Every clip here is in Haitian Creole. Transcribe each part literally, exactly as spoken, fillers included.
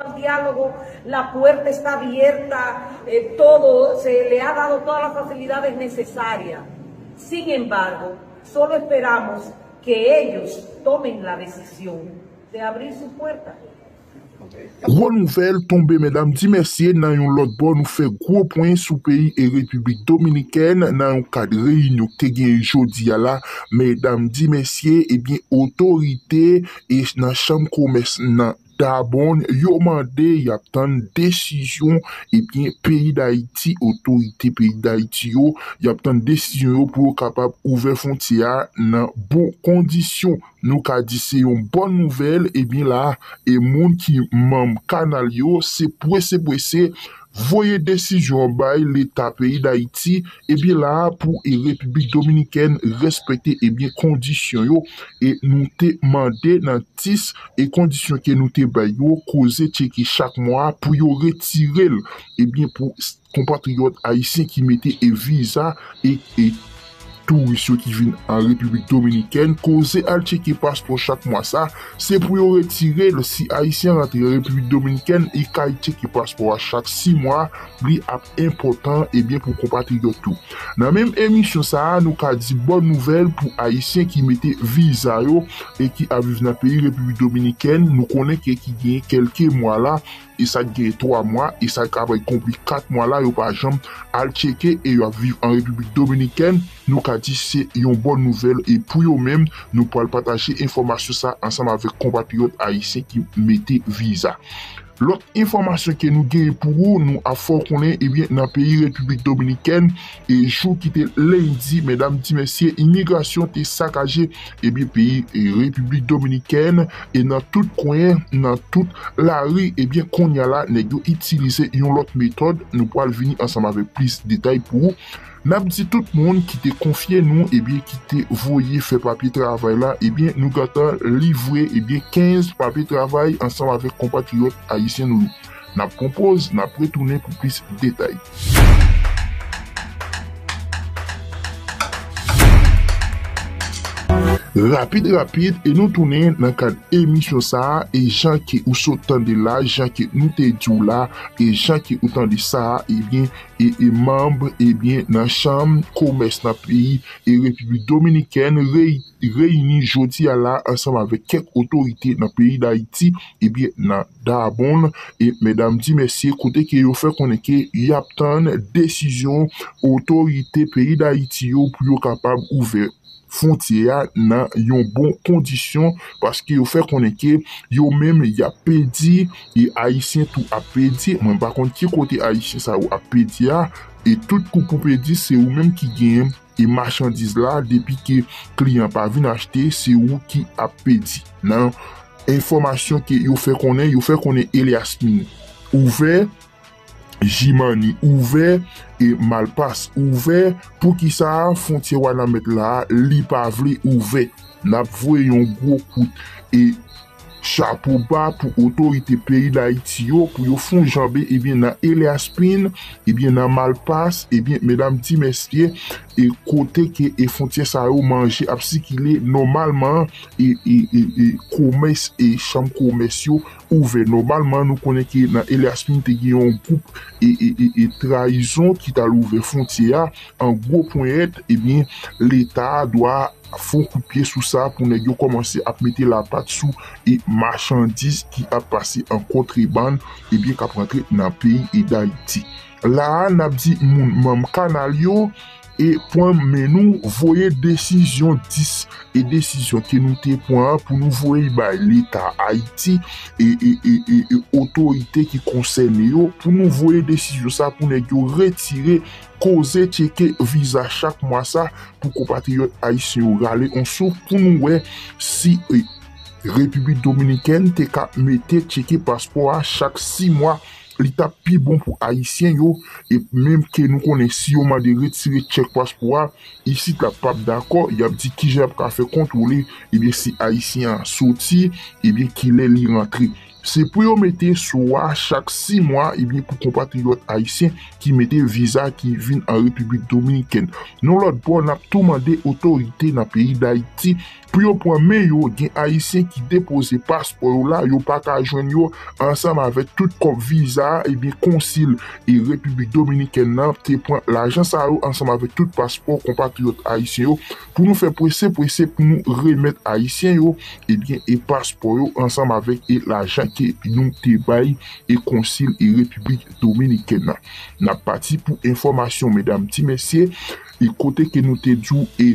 Al diálogo, la puerta está abierta, eh, todo, se le ha dado todas las facilidades necesarias. Sin embargo, solo esperamos que ellos tomen la decisión de abrir su puerta. Gwo nouvèl tonbe, medam di mesye. Nan yon lòt bò, nou fè gwo pwen sou peyi e Repiblik Dominikèn nan yon kad reyinyon ki te genyen jodi a la. Medam di mesye, ebyen, otorite e nan chanm komès nan Dabon, yo mande y ap tann desizyon, ebyen, peyi Dayiti, otorite peyi Dayiti yo, y ap tann desizyon yo pou yo kapab ouvè fwontyè a nan bon kondisyon. Nou ka di se yon bòn nouvèl, ebyen la, e moun ki manm kanal yo, se prese prese voye desizyon an bay leta peyi Dayiti, ebyen la pou e Repiblik Dominikèn respekte ebyen kondisyon yo, e nou te mande nan tis e kondisyon ke nou te bay yo, koze tcheke chak mwa pou yo retire l, ebyen pou konpatriyòt ayisyen ki mete e viza e e touris yo ki vin an Repiblik Dominikèn, koze al tcheke paspò chak mwa sa, se pou yo retire l. Si ayisyen rantre an Repiblik Dominikèn, li kay tcheke paspò a chak sis mwa, li ap enpòtan ebyen pou konpatriyòt yo. Nan menm emisyon sa a, nou ka di bòn nouvèl pou ayisyen ki mete viza yo e ki ap viv nan peyi Repiblik Dominikèn. Nou konnen ke ki genyen kèlke mwa la, e sa k genyen twa mwa, e sa k ap konpli kat mwa la, yo pa janm al tcheke e y ap viv an Repiblik Dominikèn. Nou ka di se yon bòn nouvèl e pou yo menm, nou pral pataje enfòmasyon sa ansanm avèk konpatriyòt ayisyen ki mete viza. Lòt enfòmasyon ke nou genyen pou ou, nou ap fè w konnen, ebyen, nan peyi Repiblik Dominikèn, e jou ki te lendi, medam di mesye, imigrasyon te sakaje, ebyen, peyi e Repiblik Dominikèn, e nan tout kwen, nan tout lari, ebyen, kounye a la, nèg yo itilize yon lòt metòd. Nou pral vini ansanm avèk plis detay pou ou. N ap di tout moun ki te konfye nou, ebyen, ki te voye fè papye travay la, ebyen, nou gentan livre, ebyen, kenz papye travay ansanm avèk konpatriyòt ayisyen nou yo. N ap pran poz, n ap retounen pou plis detay. Rapid, rapid, e nou tounen nan kad emisyon sa a, e jan ke ou sot tande la, jan ke nou te di w la, e jan ke ou tande sa a, ebyen, e, e manm, ebyen, nan chanm komès nan peyi e Repiblik Dominikèn, rey-, reyini jodi a la ansanm avèk kèk otorite nan peyi Dayiti, ebyen, nan Dabon, e medam di mesye, kote ke yo fè konnen ke y ap tann desizyon otorite peyi Dayiti yo pou yo kapab ouvè fwontyè a nan yon bon kondisyon, paske yo fè konnen ke yo menm y ap pedi, e ayisyen tou ap pedi. Mwen pa konn ki kote ayisyen sa yo ap pedi a, e tout kou pou pedi, se ou menm ki genyen e machandiz la, depi ke kliyan pa vin achte, se ou ki ap pedi. Nan enfòmasyon ke yo fè konnen, yo fè konnen Elias Min ouvè, Jimani ouvè e Malpas ouvè. Poukisa fwontyè Wanament la, li pa vle ouvè? N ap voye yon gwo kout e chapo ba pou otorite peyi Dayiti yo, pou yo fè yon janbe, ebyen, nan Elias Pin, ebyen, nan Malpas, ebyen, medam di mesye, e kote ke e fwontyè sa yo manje ap sikile nòmalman, e, e, e, e komès, e chanm komès yo ouvè nòmalman. Nou konnen ke nan Elias Pin te gen yon gwoup e, e, e, e trayizon ki t al ouvè fwontyè a an gwo ponyèt, ebyen, Leta a dwa fè yon kout pye sou sa pou nèg yo kòmanse ap mete lapat sou e machandiz ki ap pase an kontrebann, ebyen, k ap rantre nan peyi e Dayiti. La a, n ap di moun manm kanal yo, e pran men nou voye desizyon dis, e desizyon ke nou te pran an pou nou voye bay Leta Ayiti e, e, e, e, e otorite ki konsène yo, pou nou voye desizyon sa pou nèg yo retire koze tcheke viza chak mwa sa pou konpatriyòt ayisyen yo rale yon souf, pou nou wè si, e, Repiblik Dominikèn te ka mete tcheke paspò a chak sis mwa, li t ap pi bon pou ayisyen yo. E menm ke nou konnen si yo mande retire tchèk paspò a, isit la p ap dakò, y ap di kijan y ap ka fè kontwole, ebyen, si ayisyen an soti, ebyen, kilè li rantre. Se pou yo mete sou a chak sis mwa, ebyen, pou konpatriyòt ayisyen ki mete viza ki vin an Repiblik Dominikèn. Yon lòt bò, n ap tou mande otorite nan peyi Dayiti pou yo pran men yo. Gen ayisyen ki depoze paspò yo la, yo pa ka jwenn yo, ansanm avèk tout kòb viza, ebyen, konsil e Repiblik Dominikèn nan te pran lajan sa yo ansanm avèk tout paspò konpatriyòt ayisyen yo pou nou fè prese prese pou nou remèt ayisyen yo, ebyen, e paspò yo ansanm avèk e lajan ke nou te bay e konsil e Repiblik Dominikèn nan. N ap pati pou enfòmasyon, medam, ti mesye, e kote ke nou te di w e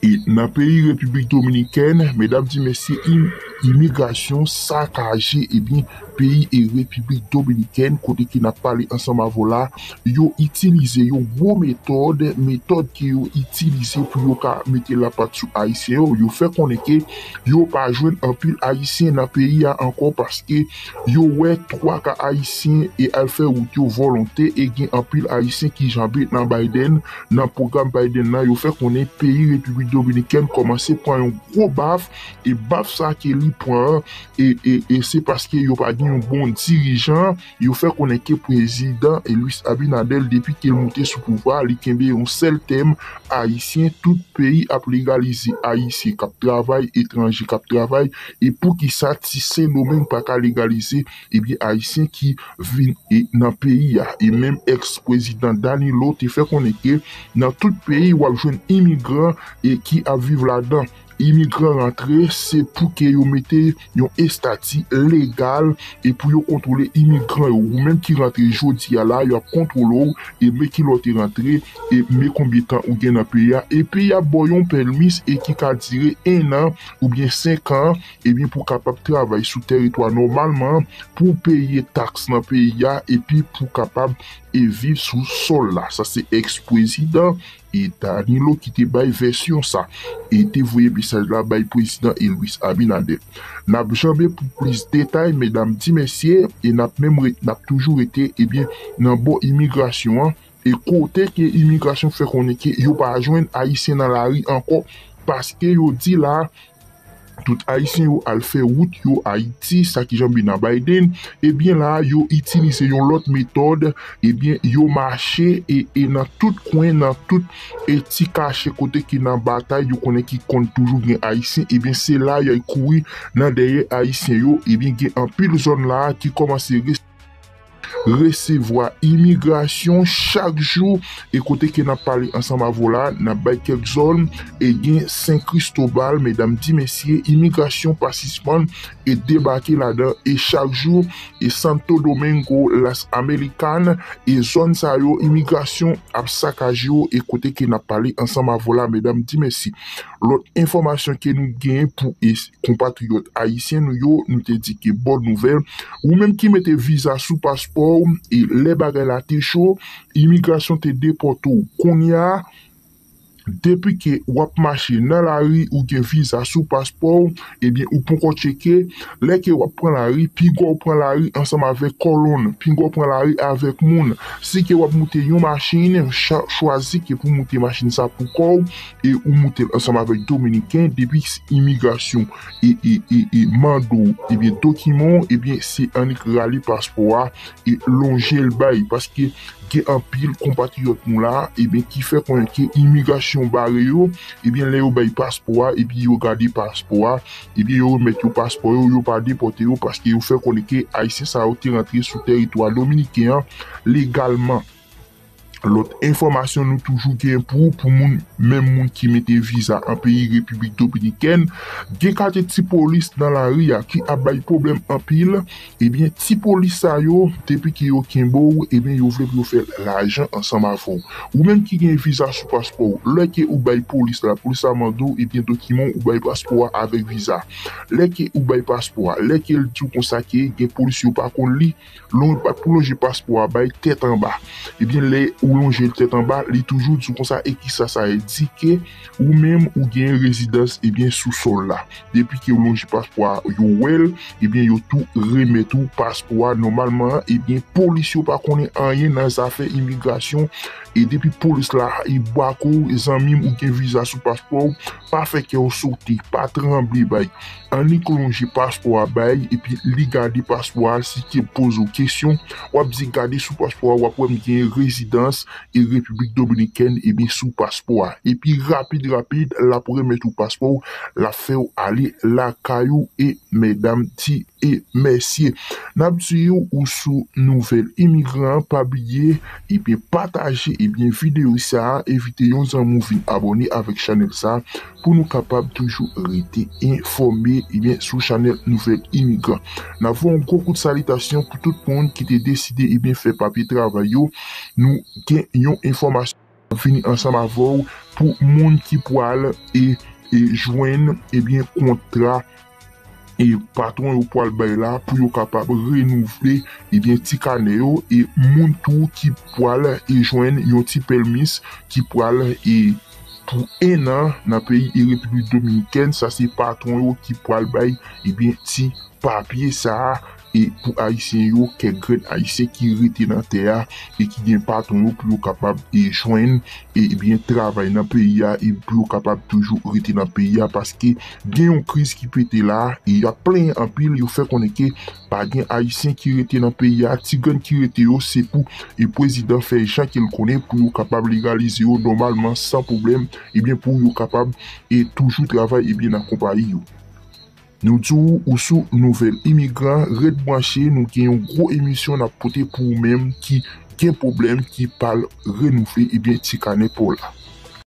e nan peyi Repiblik Dominikèn, medam, ti mesye, im- imigrasyon sakaje, ebyen, peyi e Repiblik Dominikèn, kote ke n ap pale ansanm avè w la, yo itilize yon gwo metòd, metòd ke yo itilize pou yo ka mete lapat sou ayisyen yo. Yo fè konnen ke yo pa jwenn anpil ayisyen nan peyi a ankò paske yo wè twa ka ayisyen e al fè wout yo vòlonte e gen anpil ayisyen ki janbe nan Biden, nan pwogram Biden nan, yo fè konnen peyi Repiblik Dominikèn kòmanse pran yon gwo baf, e baf sa ke li pran an, e, e, e se paske yo pa gen yon bon dirijan, yo fè konnen ke prezidan e Luis Abinader, depi ke l moute sou pouvwa, li kenbe yon sèl tèm, ayisyen, tout peyi ap legalize ayisyen k ap travay, etranje k ap travay, e poukisa ti Sendomeng pa ka legalize, ebyen, ayisyen ki vin e nan peyi a. E menm èks prezidan Danilo te fè konnen ke nan tout peyi w ap jwenn imigran e ki ap viv ladan. Imigran rantre, se pou ke yo mete yon estati legal e pou yo kontwole imigran yo. Ou menm ki rantre jodi a la, y ap kontwole w e men kilè w te rantre e men konbyen tan ou gen nan peyi a. Epi y ap ba w yon pèmis e ki ka dire en an oubyen senk an, ebyen, pou w kapab travay sou tèritwa nòmalman, pou w peye taks nan peyi a, epi pou w kapab e viv sou sòl la. Sa se èks prezidan e Danilo ki te bay vèsyon sa e te voye mesaj la bay prezidan e Luis Abinader. N ap janbe pou plis detay, medam, ti mesye, e n ap menm re- n ap toujou rete, ebyen, nan bò imigrasyon an, e kote ke imigrasyon fè konnen ke yo pa jwenn ayisyen nan lari ankò, paske yo di la, tout ayisyen yo al fè wout yo Ayiti, sa ki janbe nan Biden, ebyen la, yo itilize yon lòt metòd, ebyen, yo mache e, e nan tout kwen, nan tout e ti kache kote ki nan batay, yo konnen ki konn toujou gen ayisyen, ebyen, se la y al kouri nan dèyè ayisyen yo, ebyen, gen anpil zòn la ki kòmanse res- resevwa imigrasyon chak jou, e kote ke n ap pale ansanm avè w la, n ap bay kèk zòn, e gen Sen Kristobal, medam, ti mesye, imigrasyon pa sispann e debake ladan, e chak jou, e Santo Domingo, Las Americanas, e zòn sa yo, imigrasyon ap sakaje yo, e kote ke n ap pale ansanm avè w la, medam, ti mesye. Lòt enfòmasyon ke nou genyen pou e- konpatriyòt ayisyen nou yo, nou te di ke bòn nouvèl, ou menm ki mete viza sou paspò w, e lè bagay la te cho, imigrasyon te depòte w. Kounye a, depi ke w ap mache nan lari, ou gen viza sou paspò w, ebyen, ou poko tcheke. Lè ke w ap pran lari, piga w pran lari ansanm avèk kòlonn, piga w pran lari avèk moun. Si ke w ap moute yon machin, cha- chwazi ke pou moute machin sa pou kò w, e ou moute l ansanm avèk Dominiken, depi imigrasyon e, e, e, e mande w, ebyen, dokiman w, ebyen, se annik rale paspò a e lonje l bay, paske gen anpil konpatriyòt nou la, ebyen, ki fè konnen ke imigrasyon bare yo, ebyen, lè yo bay paspò a, ebyen, yo gade paspò a, ebyen, yo remèt yo paspò yo, yo pa depòte yo, paske yo fè konnen ke ayisyen sa yo te rantre sou tèritwa dominiken an legalman. Lòt enfòmasyon nou toujou gen pou, pou moun, menm moun ki mete viza an peyi Repiblik Dominikèn, gen kalite ti polis nan lari a ki ap bay pwoblèm anpil. Ebyen, ti polis sa yo, depi ke yo kenbe w, ebyen, yo vle pou yo fè lajan ansanm avè w. Ou menm ki gen viza sou paspò w, lè ke ou bay polis la, polis la mande w, ebyen, dokiman w, ou bay paspò a avèk viza. Lè ke ou bay paspò a, lè ke l di w konsa ke gen polis yo pa konn li, lon- pou lonje paspò a bay tèt anba. Ebyen, lè ou lonje l tèt anba, li toujou di w konsa, e kisa sa vle di? Ke ou menm ou gen rezidans, ebyen, sou sòl la. Depi ke w lonje paspò a, yo wè l, ebyen, yo tou remèt ou paspò a nòmalman. Ebyen, polis yo pa konnen anyen nan zafè imigrasyon. E depi polis la, e bwako w, zanmi m, ou gen viza sou paspò w, pa fè kè w sote, pa tranble, bay. Annik lonje paspò a bay, epi li gade paspò a, si ke poze w kesyon, w ap di gade sou paspò a, w ap wè m gen rezidans e Repiblik Dominikèn, ebyen sou paspò a. Epi rapid, rapid, l ap remèt ou paspò w, l ap fè w ale lakay ou e medam ti e mesye. N ap di w ou sou nouvèl imigran, pa bliye, ebyen pataje, ebyen videyo sa a, envite yon zanmi w vin abòne avèk chanèl sa a, pou nou kapab toujou rete enfòme, ebyen, sou chanèl Nouvèl Imigran. N ap voye yon gwo kout salitasyon pou tout moun ki te deside, ebyen, fè papye travay yo. Nou gen yon enfòmasyon k ap vini ansanm avè w pou moun ki pwal e, e jwenn, ebyen, kontra e patwon yo pwal bay la pou yo kapab renouvle, ebyen, ti kanè yo, e moun tou ki pwal e jwenn yon ti pèmis ki pwal e pou en an nan peyi e Repiblik Dominikèn. Sa se patwon yo ki pwal bay, ebyen, ti papye sa a, e pou Ayisyen yo, kèk grenn Ayisyen ki rete nan tè a e ki gen patwon yo, pou yo kapab e jwenn, ebyen, travay nan peyi a, e pou yo kapab toujou rete nan peyi a, paske gen yon kriz ki pete la, e y ap plenyen anpil, yo fè konnen ke pa gen Ayisyen ki rete nan peyi a, ti grenn ki rete yo, se pou e prezidan fè jan ke l konnen pou yo kapab legalize yo nòmalman, san pwoblèm, ebyen, pou yo kapab e toujou travay, ebyen, nan konpayi yo. Nou di w ou sou Nouvèl Imigran, ret branche, nou gen yon gwo emisyon n ap pote pou ou menm ki gen pwoblèm, ki pral renouvle, ebyen, ti kanè pa w la.